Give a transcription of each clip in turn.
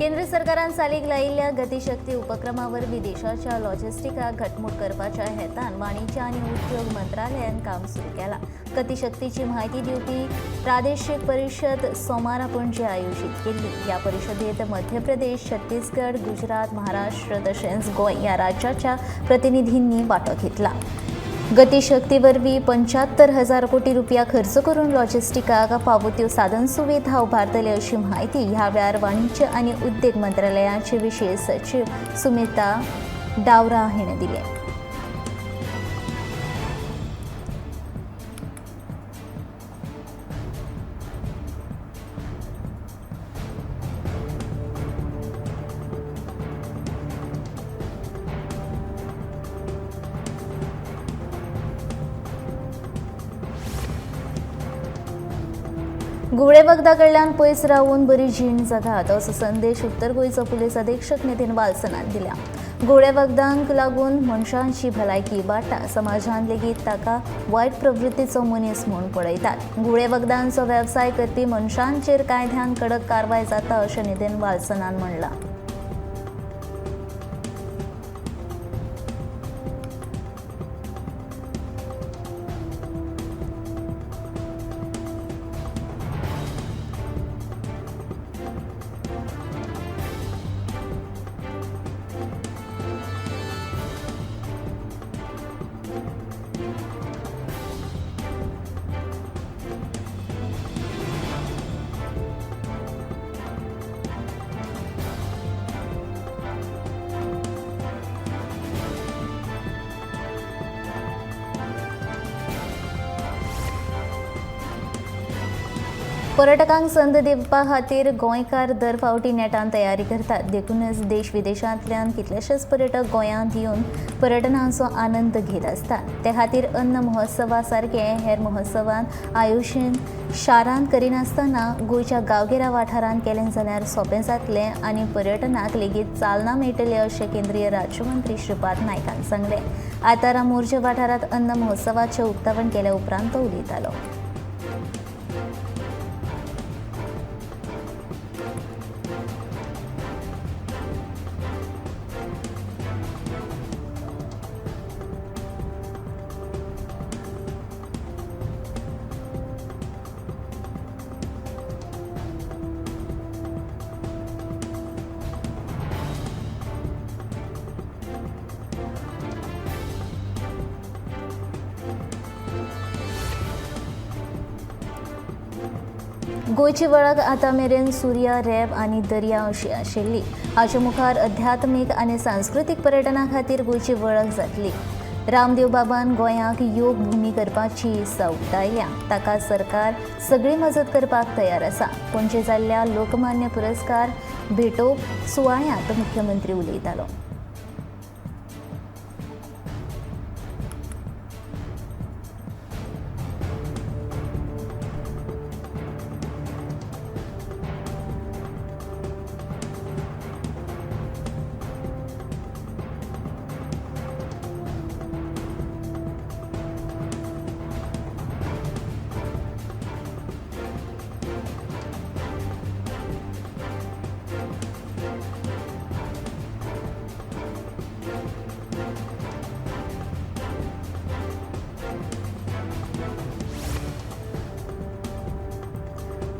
केंद्र सरकारान चालीक लायिल्ल्या गतीशक्ती उपक्रमा वरवीं देशाच्या लॉजिस्टिकाक घटमूट करपाच्या हेतान वाणिज्य आनी उद्योग मंत्रालयान काम सुरू केलां. गतीशक्तीची म्हायती दिवपी प्रादेशीक परिशद सोमारा पणजे आयोजीत केल्ली. ह्या परिशदेंत मध्य प्रदेश, छत्तीसगड, गुजरात, महाराष्ट्र तशेंच गोंय ह्या राज्याच्या प्रतिनिधींनी वांटो घेतला. गतीशक्ती वरवीं 75,000 कोटी रुपया खर्च करून लॉजिस्टिकाक फावो त्यो साधन सुविधा उबारतले अशी म्हायती ह्या वेळार वाणिज्य आनी उद्देग मंत्रालयाचे विशेष सचीव सुमिता डावरा हिणें दिलें. घुंवळे वखदां कडल्यान पयस रावून बरी जीण जगात असो संदेश उत्तर गोंयचो पुलीस अधीक्षक नितीन वाल्सनान दिल्या. घुंवळे वखदांक लागून मनशांची भलायकी इबाडटा. समाजान लेगीत ताका वायट प्रवृत्तीचो मनीस म्हूण पळयतात. घुंवळे वखदांचो वेवसाय करपी मनशांचेर कायद्यान कडक कारवाय जाता अशें नितीन वाल्सनान म्हणलां. पर्यटकांक संद दिवपा खातीर गोंयकार दर फावटी नेटान तयारी करतात. देखूनच देश विदेशांतल्यान कितलेशेच पर्यटक गोंयांत येवन पर्यटनाचो आनंद घेत आसतात. ते खातीर अन्न महोत्सवा सारके हेर महोत्सवान आयोजन शारांत करिनासतना गोंयच्या गांवगिऱ्या वाठारांत केलें जाल्यार सोंपें जातलें आनी पर्यटनाक लेगीत चालना मेळटली अशें केंद्रीय राज्यमंत्री श्रीपाद नायकान सांगलें. आयतारा मोरजे वाठारांत अन्न महोत्सवाचें उक्तावण केल्या उपरांत तो उलयतालो. गोंयची वळख आतां मेरेन सूर्या, रेब आनी दर्या अशी आशिल्ली. हाचे मुखार अध्यात्मीक आनी सांस्कृतीक पर्यटना खातीर गोंयची वळख जातली. रामदेव बाबान गोंयाक योग भूमी करपाची इत्सा उक्तायल्या. ताका सरकार सगळी मजत करपाक तयार आसा. पणजे जाल्ल्या लोकमान्य पुरस्कार भेटोवप सुवाळ्यांत मुख्यमंत्री उलयतालो.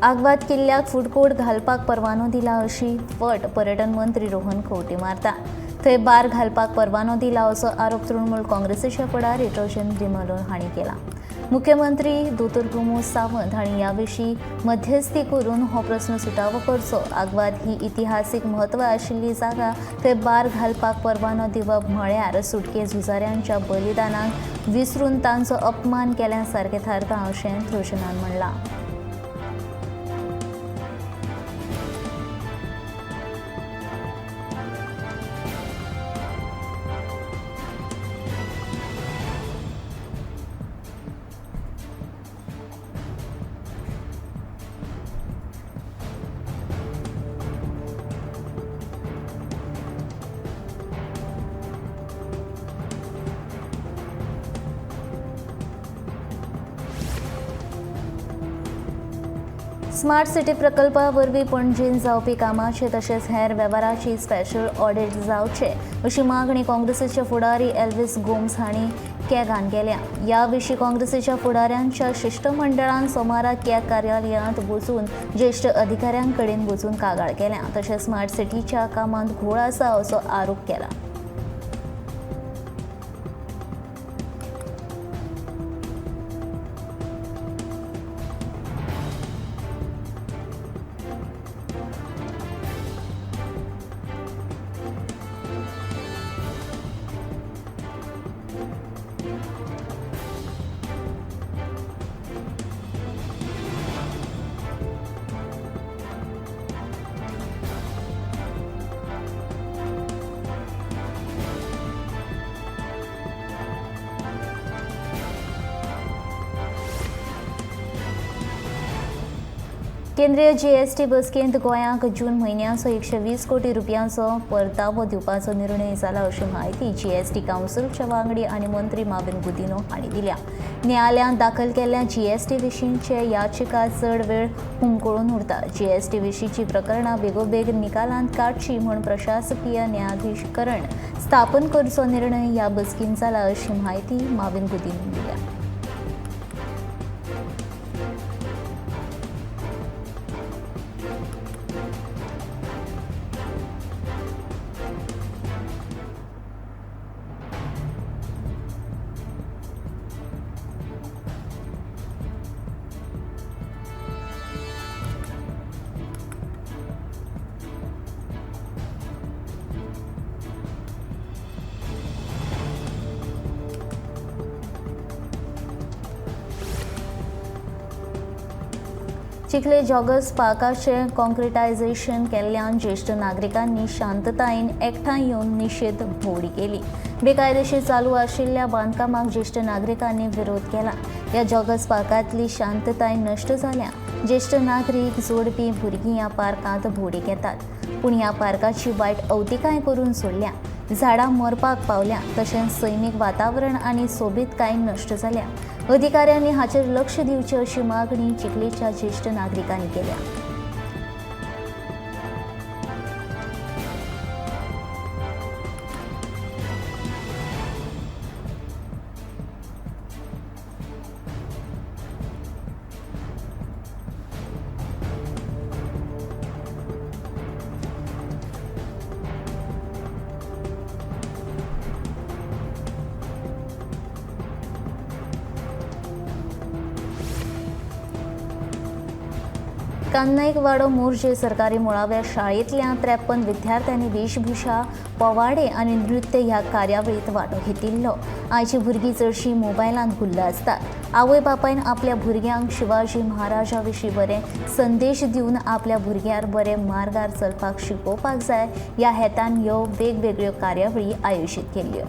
आगवाद किल्ल्याक फूड कोर्ट घालपाक परवानो दिला अशी फट पर्यटन मंत्री रोहन खंवटे मारता. थंय बार घालपाक परवानो दिला असो आरोप तृणमूल काँग्रेसीचे फुडारी रोशन डिमेलो हांणी केला. मुख्यमंत्री दोतोर प्रमोद सावंत हांणी ह्या विशीं मध्यस्थी करून हो प्रस्न सुटावो करचो. आगवाद ही इतिहासीक म्हत्व आशिल्ली जागा, थंय बार घालपाक परवानो दिवप म्हळ्यार सुटके झुजाऱ्यांच्या बलिदानाक विसरून तांचो अपमान केल्या सारकें थारता अशें रोशनान म्हणलां. स्मार्ट सिटी प्रकल्पा वरवीं पणजेन जावपी कामाचे तशेंच हेर वेव्हाराची स्पेशल ऑडिट जावचे अशी मागणी काँग्रेसीचे फुडारी एल्विस गोम्स हांणी कॅगान केल्या. ह्या विशीं काँग्रेसीच्या फुडाऱ्यांच्या शिश्टमंडळान सोमारा कॅग कार्यालयांत वचून ज्येश्ठ अधिकाऱ्यां कडेन वचून कागाळ केल्या. तशेंच स्मार्ट सिटीच्या कामांत घोळ आसा असो आरोप केला. केंद्रीय जीएसटी बसकेंत गोंयांक जून म्हयन्याचो 120 कोटी रुपयांचो परतावो दिवपाचो निर्णय जाला अशी म्हायती जीएसटी कावन्सिलच्या वांगडी आनी मंत्री माविन गुदिन्हो हांणी दिल्या. न्यायालयांत दाखल केल्ल्या जीएसटी विशींचे याचिका चड वेळ हुमकळून उरता. जीएसटी विशींची प्रकरणां बेगोबेग निकालांत काडची म्हूण प्रशासकीय न्यायाधीकरण स्थापन करचो निर्णय ह्या बसकेंत जाला अशी म्हायती माविन गुदिन्होन दिल्या. चिखले जॉगर्स पार्काचें कॉन्क्रिटायझेशन केल्ल्यान ज्येश्ठ नागरिकांनी शांततायेन एकठांय येवन निशेध भोंवडी केली. बेकायदेशीर चालू आशिल्ल्या बांदकामाक ज्येश्ठ नागरिकांनी विरोध केला. ह्या जॉगर्स पार्कांतली शांतताय नश्ट जाल्या. ज्येश्ठ नागरीक, जोडपी, भुरगीं ह्या पार्कांत भोंवडेक येतात, पूण ह्या पार्काची वायट अवतिकाय करून सोडल्या. झाडां मरपाक पावल्या, तशेंच सैमीक वातावरण आनी सोबीतकाय नश्ट जाल्या. अधिकाऱ्यांनी हाचेर लक्ष दिवचें अशी मागणी चिखलेच्या ज्येश्ठ नागरिकांनी केल्या. कान्नाईकवाडो मोरजे सरकारी मुळाव्या शाळेंतल्या 53 विद्यार्थ्यांनी वेशभूषा, पवाडे आनी नृत्य ह्या कार्यावळींत वांटो घेतिल्लो. आयची भुरगीं चडशीं मोबायलांत गुल्ल आसतात. आवय बापायन आपल्या भुरग्यांक शिवाजी महाराजा विशीं बरे संदेश दिवन आपल्या भुरग्यार बरे मार्गार चलपाक शिकोवपाक जाय ह्या हेतान ह्यो वेगवेगळ्यो कार्यावळी आयोजीत केल्ल्यो.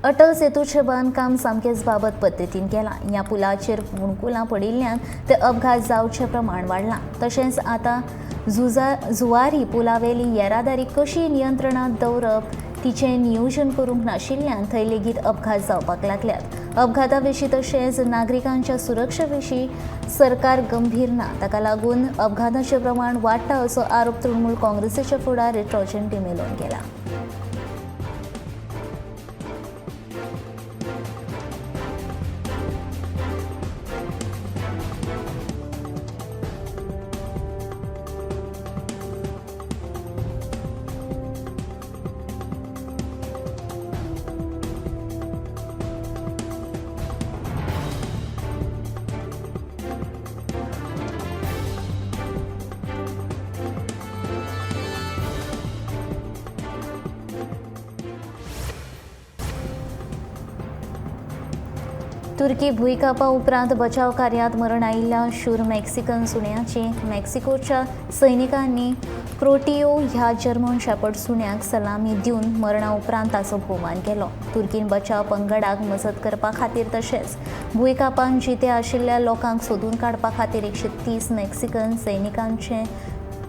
अटल सेतूचें बांदकाम सामकेंच बाबत पद्दतीन केलां. ह्या पुलाचेर फोंडकुलां पडिल्ल्यान ते अपघात जावचें प्रमाण वाडलां. तशेंच आतां जुवारी पुलावेली येरादारी कशी नियंत्रणांत दवरप तिचें नियोजन करूंक नाशिल्ल्यान थंय लेगीत अपघात जावपाक लागल्यात. अपघाता विशीं तशेंच नागरिकांच्या सुरक्षे विशीं सरकार गंभीर ना. ताका लागून अपघाताचें प्रमाण वाडटा असो आरोप तृणमूल काँग्रेसीचे फुडारी ट्रोजन डिमेलोन केला. तुर्की भुंयकांपा उपरांत बचाव कार्यांत मरण आयिल्ल्या शूर मेक्सिकन सुण्याची मेक्सिकोच्या सैनिकांनी प्रोटियो ह्या जर्मन शेपर्ड सुण्याक सलामी दिवन मरणा उपरांत ताचो भोवमान केलो. तुर्कीन बचाव पंगडाक मजत करपा खातीर तशेंच भुंयकांपान जिते आशिल्ल्या लोकांक सोदून काडपा खातीर 130 मेक्सिकन सैनिकांचे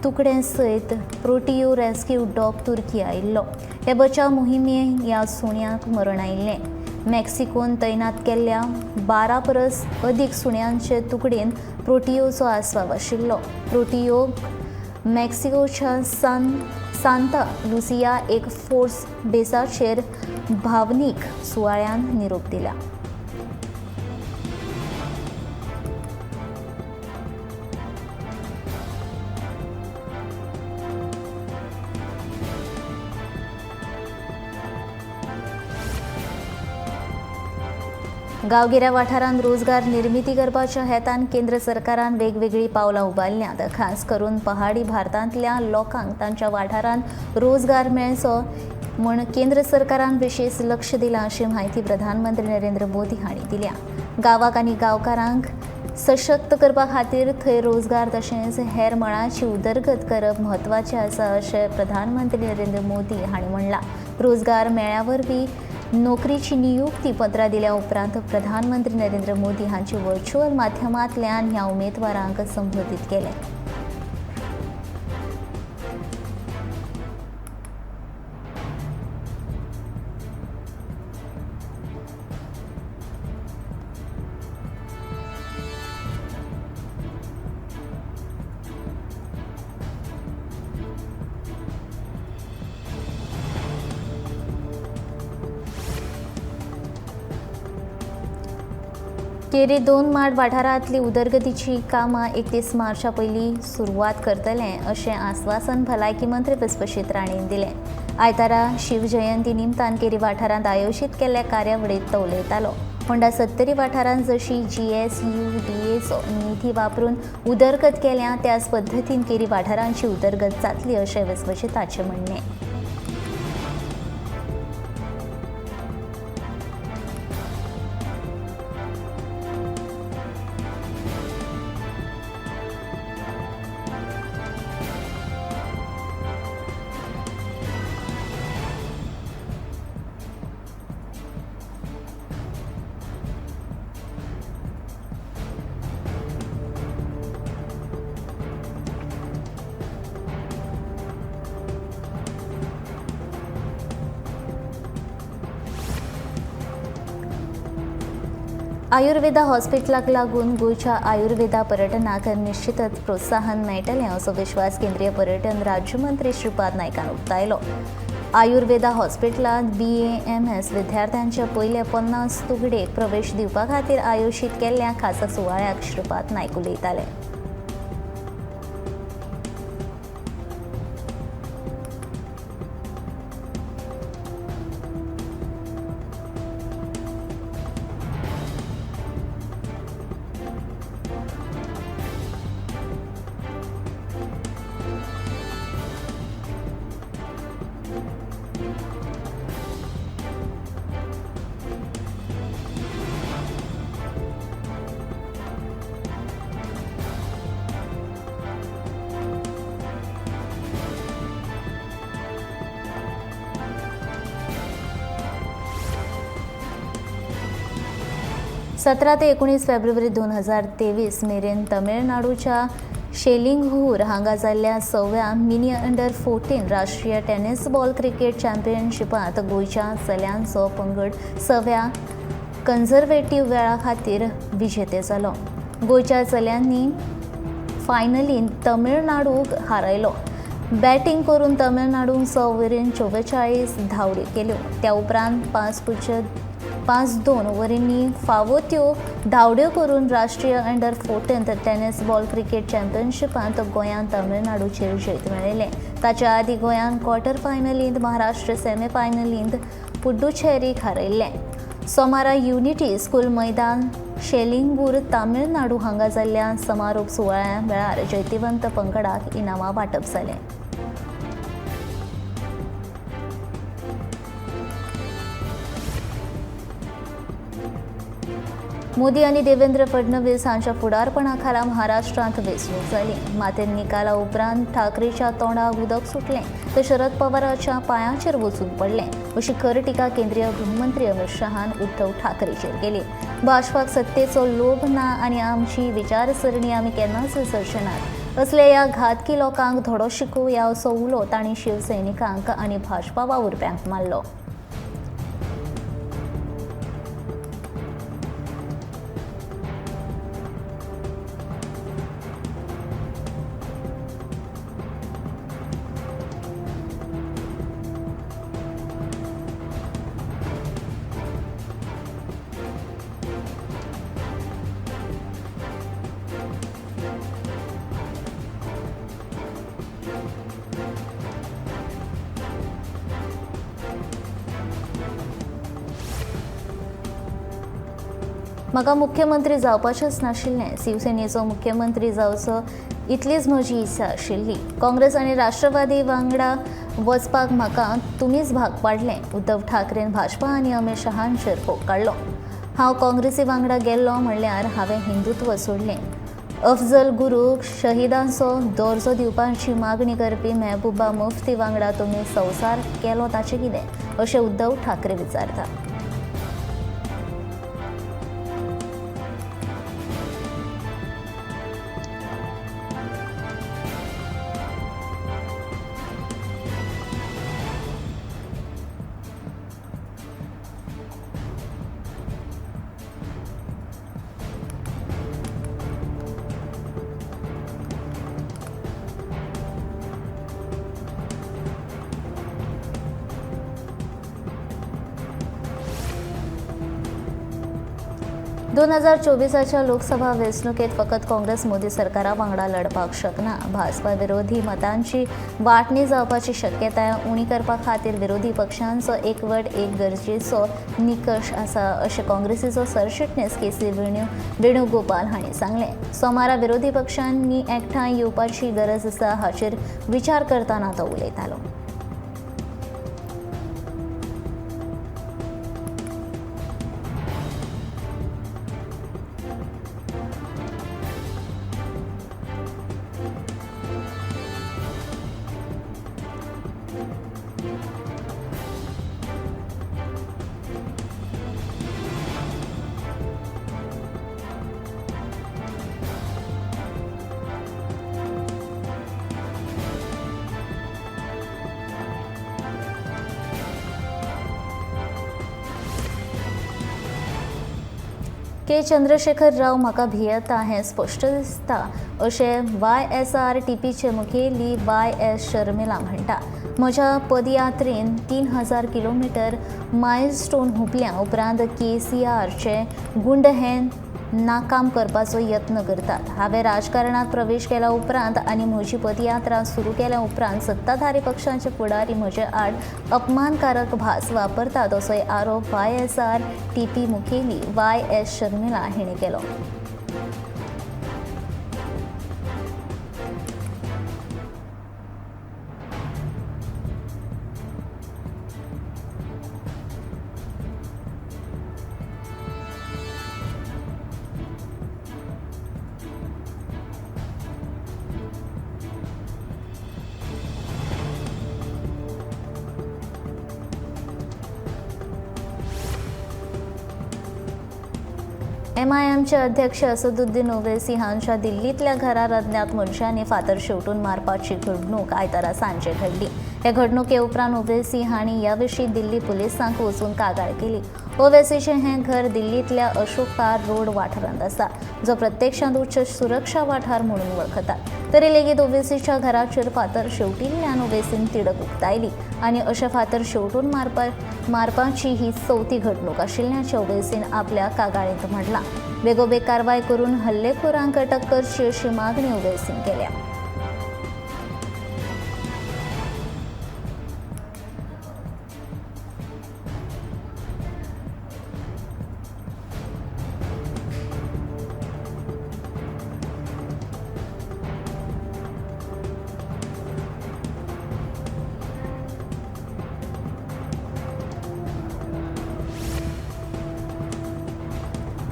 तुकडे सयत प्रोटियो रेस्क्यू डॉग तुर्की आयिल्लो. हे बचाव मोहिमे ह्या सुण्याक मरण आयिल्लें. मेक्सिकोन तैनात केल्ल्या 12 परस अदीक सुण्यांचे तुकडेन प्रोटियोचो आस्पाव आशिल्लो. प्रोटियो मेक्सिकोच्या सांता लुसिया एक फोर्स बेसाचेर भावनीक सुवाळ्यान निरोप दिला. गांवगिऱ्या वाठारांत रोजगार निर्मिती करपाच्या हेतान केंद्र सरकारान वेगवेगळीं पावलां उबारल्यांत. खास करून पहाडी भारतांतल्या लोकांक तांच्या वाठारांत रोजगार मेळचो म्हूण केंद्र सरकारान विशेष लक्ष दिलां अशी म्हायती प्रधानमंत्री नरेंद्र मोदी हांणी दिल्या. गांवाक आनी गांवकारांक सशक्त करपा खातीर थंय रोजगार तशेंच हेर मळाची उदरगत करप म्हत्वाचें आसा अशें प्रधानमंत्री नरेंद्र मोदी हांणी म्हणलां. रोजगार मेळ्या वरवीं नोकरीची नियुक्ती पत्रां दिल्या उपरांत प्रधानमंत्री नरेंद्र मोदी हांची व्हर्च्युअल माध्यमांतल्यान ह्या उमेदवारांक संबोधीत केलें. केरी 2 माड वाठारांतली उदरगतीची कामां 31 मार्चा पयलीं सुरवात करतले अशें आस्वासन भलायकी मंत्री विश्वजीत राणेन दिलें. आयतारा शिवजयंती निमतान केरी वाठारांत आयोजीत केल्ल्या कार्यावळींत तो उलयतालो. होंडा सत्तरी वाठारांत जशी GSUDAचो निधी वापरून उदरगत केल्या त्याच पद्दतीन केरी वाठारांची उदरगत जातली अशें विश्वजीताचें म्हणणें. आयुर्वेदा हॉस्पिटलाक लागून गोंयच्या आयुर्वेदा पर्यटनाक निश्चितच प्रोत्साहन मेळटलें असो विश्वास केंद्रीय पर्यटन राज्यमंत्री श्रीपाद नायकान उक्तायलो. आयुर्वेदा हॉस्पिटलांत BAMS विद्यार्थ्यांच्या पयले 50 तुकडेक प्रवेश दिवपा खातीर आयोजीत केल्ल्या खासा सुवाळ्याक श्रीपाद नायक उलयताले. 17 ते 19 फेब्रुवारी 2023 मेरेन तमिळनाडूच्या शेलिंगहूर हांगा जाल्ल्या 6व्या मिनी अंडर 14 राष्ट्रीय टेनिस बॉल क्रिकेट चॅम्पियनशिपांत गोंयच्या चल्यांचो पंगड 6व्या कन्झर्वेटिव्ह वेळा खातीर विजेते जालो. गोंयच्या चल्यांनी फायनलींत तमिळनाडूक हारयलो. बॅटिंग करून तमिळनाडून 6 ओव्हरीन 44 धांवड्यो केल्यो. त्या उपरांत 5-2 ओव्हरींनी फावो त्यो धांवड्यो करून राष्ट्रीय अंडर 14 टेनिस बॉल क्रिकेट चॅम्पियनशिपांत गोंयान तमिळनाडूचेर जैत मेळयलें. ताच्या आदीं गोंयान क्वॉर्टर फायनलींत महाराष्ट्र सेमीफायनलींत पुडुचेरीक हारयल्लें. सोमारा युनिटी स्कूल मैदान शेलिंगूर तामिळनाडू हांगा जाल्ल्या समारोप सुवाळ्या वेळार जैतिवंत पंगडाक इनामां वांटप जालें. मोदी आनी देवेंद्र फडणवीस हांच्या फुडारपणा खाला महाराष्ट्रांत वेंचणूक जाली. मात निकाला उपरांत ठाकरेच्या तोंडाक उदक सुटलें तर शरद पवाराच्या पांयाचेर वचून पडलें अशी खर टिका केंद्रीय गृहमंत्री अमित शहान उद्धव ठाकरेचेर केली. भाजपाक सत्तेचो लोभ ना आनी आमची विचारसरणी आमी केन्नाच विसरचे नात असले ह्या घातकी लोकांक धडो शिकोवया असो उलो तांणी शिवसैनिकांक आनी भाजपा वावुरप्यांक मारलो. म्हाका मुख्यमंत्री जावपाचेंच नाशिल्लें. शिवसेनेचो मुख्यमंत्री जावचो इतलीच म्हजी इत्सा आशिल्ली. काँग्रेस आनी राष्ट्रवादी वांगडा वचपाक म्हाका तुमीच भाग पाडलें. उद्धव ठाकरेन भाजपा आनी अमित शहांचेर फोग काडलो. हांव काँग्रेसी वांगडा गेल्लो म्हणल्यार हांवें हिंदुत्व सोडलें. अफजल गुरूक शहीदांचो दर्जो दिवपाची मागणी करपी मेहबूबा मुफ्ती वांगडा तुमी संवसार केलो ताचें कितें अशें उद्धव ठाकरे विचारता. दोन 2024 लोकसभा वेंचणुकेत फकत काँग्रेस मोदी सरकारा वांगडा लढपाक शकना. भाजपा विरोधी मतांची वांटणी जावपाची शक्यताय उणी करपा खातीर विरोधी पक्षांचो एकवट एक गरजेचो निकश आसा अशें काँग्रेसीचो सरचिटणीस के सी वेणुगोपाल हांणी सांगलें. सोमारा विरोधी पक्षांनी एकठांय येवपाची गरज आसा हाचेर विचार करतना तो उलयतालो. के चंद्रशेखर राव म्हाका भियेता हें स्पश्ट दिसता अशें YSRTPचे मुखेली YS Sharmila म्हणटा. म्हज्या पदयात्रेन 3000 किलोमिटर मायलस्टोन हुपल्या उपरांत KCRचे गुंड हे नाकाम करपाचो यत्न करतात. हांवें राजकारणात प्रवेश केल्या उपरांत आनी म्हजी पदयात्रा सुरू केल्या उपरांत सत्ताधारी पक्षांचे फुडारी म्हजे आड अपमानकारक भास वापरतात असोय आरोप YSRTP मुखेली YS Sharmila हिणें केलो. MIMचे अध्यक्ष असदुद्दीन ओवेसी हांच्या दिल्लींतल्या घरार अज्ञात मनशांनी फातर शेवटून मारपाची घडणूक आयतारा सांजे घडली. हे घडणुके उपरांत ओवेसी हांणी ह्या विशीं दिल्ली पुलिसांक वचून कागाळ केली. ओवेसीचें हें घर दिल्लींतल्या अशोक कार रोड वाठारांत आसा, जो प्रत्यक्षांत उच्च सुरक्षा वाठार म्हणून वळखतात. तरी लेगीत ओवेसीच्या घराचेर फातर शेवटिल्ल्यान ओवेसीन तिडक उक्तायली आनी अशें फातर शेवटून मारपाची ही चवथी घडणूक आशिल्ल्याचें ओवेसीन आपल्या कागाळींत म्हणलां. बेगोबेग कारवाय करून हल्लेखोरांक अटक करची अशी मागणी ओवेसीन केल्या.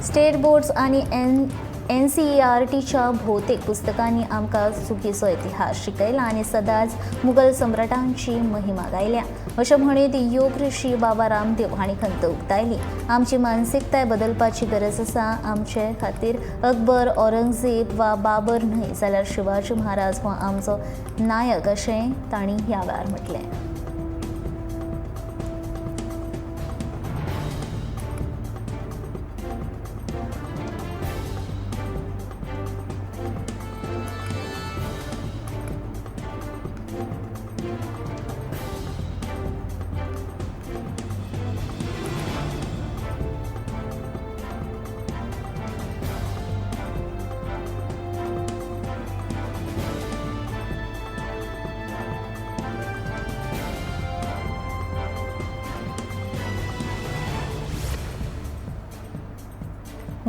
स्टेट बोर्ड्स आनी एनसीईआरटीच्या भोवतेक पुस्तकांनी आमकां चुकीचो इतिहास शिकयला आनी सदांच मुगल सम्राटांची महिमा गायल्या अशें म्हणीत योग ऋषी बाबा रामदेव हांणी खंत उक्तायली. आमची मानसिकताय बदलपाची गरज आसा. आमचे खातीर अकबर, औरंगजेब वा बाबर न्हय जाल्यार शिवाजी महाराज हो आमचो नायक अशें तांणी ह्या वेळार म्हटलें.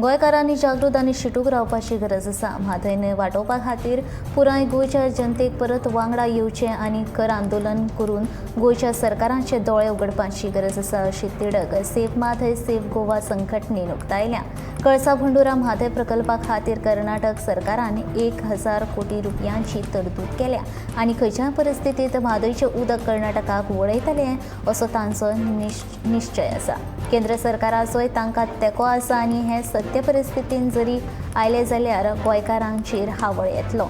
गोंयकारांनी जागृत आनी शिटूक रावपाची गरज आसा. म्हादय न्हंय वाटोवपा खातीर पुराय गोंयच्या जनतेक परत वांगडा येवचें आनी कर आंदोलन करून गोंयच्या सरकाराचे दोळे उगडपाची गरज आसा अशी तिडक सेव्ह म्हादय सेव्ह गोवा संघटनेन उक्तायल्या. कळसा भंडुरा म्हादय प्रकल्पा खातीर कर्नाटक सरकारान 1000 कोटी रुपयांची तरतूद केल्या आनी खंयच्याय परिस्थितींत म्हादयचें उदक कर्नाटकाक वळयतले असो तांचो निश्चय आसा. केंद्र सरकाराचोय तांकां तेंको आसा आनी हे सत्य परिस्थितीन जरी आयले जाल्यार गोंयकारांचेर हावळ येतलो.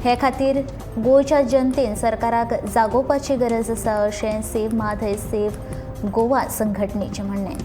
हे खातीर गोंयच्या जनतेन सरकाराक जागोवपाची गरज आसा अशें सेव्ह म्हादय सेव्ह गोवा संघटनेचें म्हणणें.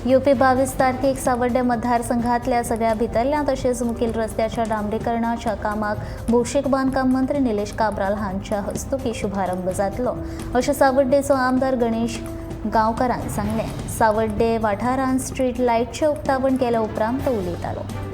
युपी 22 तारखेक सावर्डे मतदारसंघातल्या सगळ्या भितरल्या तशेंच मुखेल रस्त्याच्या डांबरीकरणाच्या कामाक भौशीक बांदकाम मंत्री निलेश काब्राल हांच्या हस्तुकीं शुभारंभ जातलो अशें सावर्डेचो आमदार गणेश गांवकारान सांगलें. सावर्डे वाठारांत स्ट्रीट लायटचें उक्तावण केल्या उपरांत तो उलयतालो.